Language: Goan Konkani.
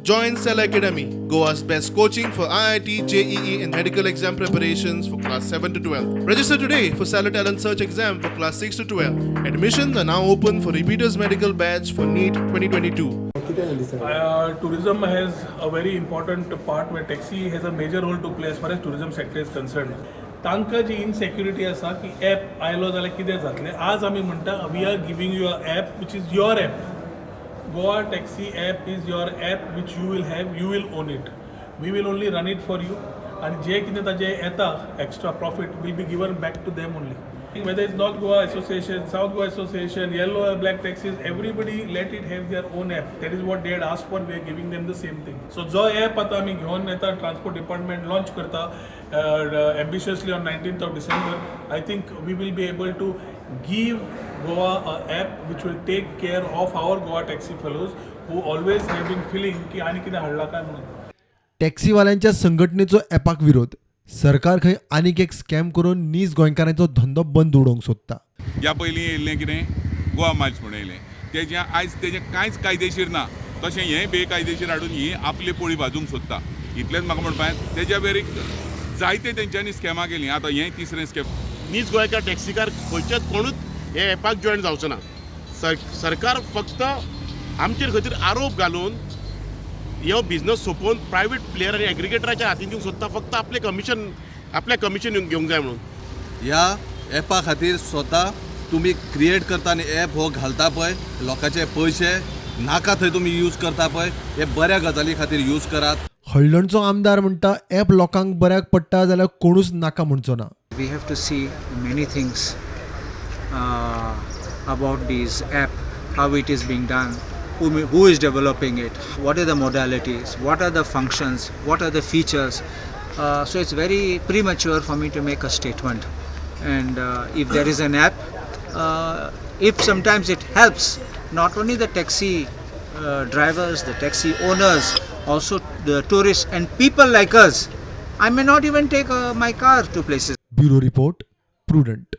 Join Cell Academy, Goa's best coaching for IIT, JEE, and medical exam preparations for class 7 to 12. Register today for Stellar Talent Search exam for class 6 to 12. Admissions are now open for repeaters medical batch for NEET 2022. कितें दिसता? Tourism has a very important part where taxi has a major role to play as far as tourism sector is concerned. तांकां जी इनसेक्युरिटी आसा की एप आयलो जाल्यार कितें जातलें, आज आमी म्हणटा, we are giving you a app which is your app. Goa Taxi app is your app which you will have, you will own it. We will only run it for you आनी जे कितें ताजें येता, extra profit will be given back to them only. Whether it's North Goa Association, South Goa Association, yellow or black taxis, everybody, let it have their own app. That is what they had asked for. We are giving them the same thing. So जो app आता आमी घेवन येता, ट्रान्सपोर्ट डिपार्टमेंट लॉन्च करता ambitiously on 19th of December, I think we will be able to give Goa a app which will take care of our Goa taxi fellows who always have been feeling की आनी कितें हाडलां काय म्हणून. टॅक्सीवाल्यांच्या संघटनेचो ॲपाक विरोध. सरकार खंय आनीक एक स्कॅम करून नीज गोंयकारांचो धंदो बंद उडोवंक सोदता. ह्या पयलीं येयल्लें कितें, गोवा मायल्स म्हणून येयलें. तेजें आयज तेजें कांयच कायदेशीर ना. तशें हें बेकायदेशीर हाडून ही आपली पोळी भाजूंक सोदता, इतलेंच म्हाका म्हणपाक. तेज्या वेरीक जायते तेंच्यांनी स्कॅमां केलीं. आतां हें तिसरें स्कॅम. नीज गोंयकार टॅक्सीकार खंयच्याच कोणूच हे एपाक जॉयन जावचो ना. सर, सरकार फक्त आमचेर खंय आरोप घालून हो बिजनस सोंपोवन प्रायवेट प्लेयर आनी एग्रिगेटराच्या हातीन दिवंक सोदता, फक्त आपलें कमिशन, आपलें कमिशन घेवंक जाय म्हणून. ह्या एपा खातीर स्वता तुमी क्रिएट करता आनी एप हो घालता पळय, लोकांचे पयशे नाका थंय तुमी यूज करता पळय, हे बऱ्या गजाली खातीर यूज करात. हळदणचो आमदार म्हणटा, ॲप लोकांक बऱ्याक पडटा जाल्यार कोणूच नाका म्हणचो ना. We have to see many things about this app, how it is being done, who is developing it, what are the modalities, what are the functions, what are the features. So it's very premature for me to make a statement. And if there is an app, if sometimes it helps not only the taxi drivers, the taxi owners, also the tourists and people like us, I may not even take my car to places. Bureau report, Prudent.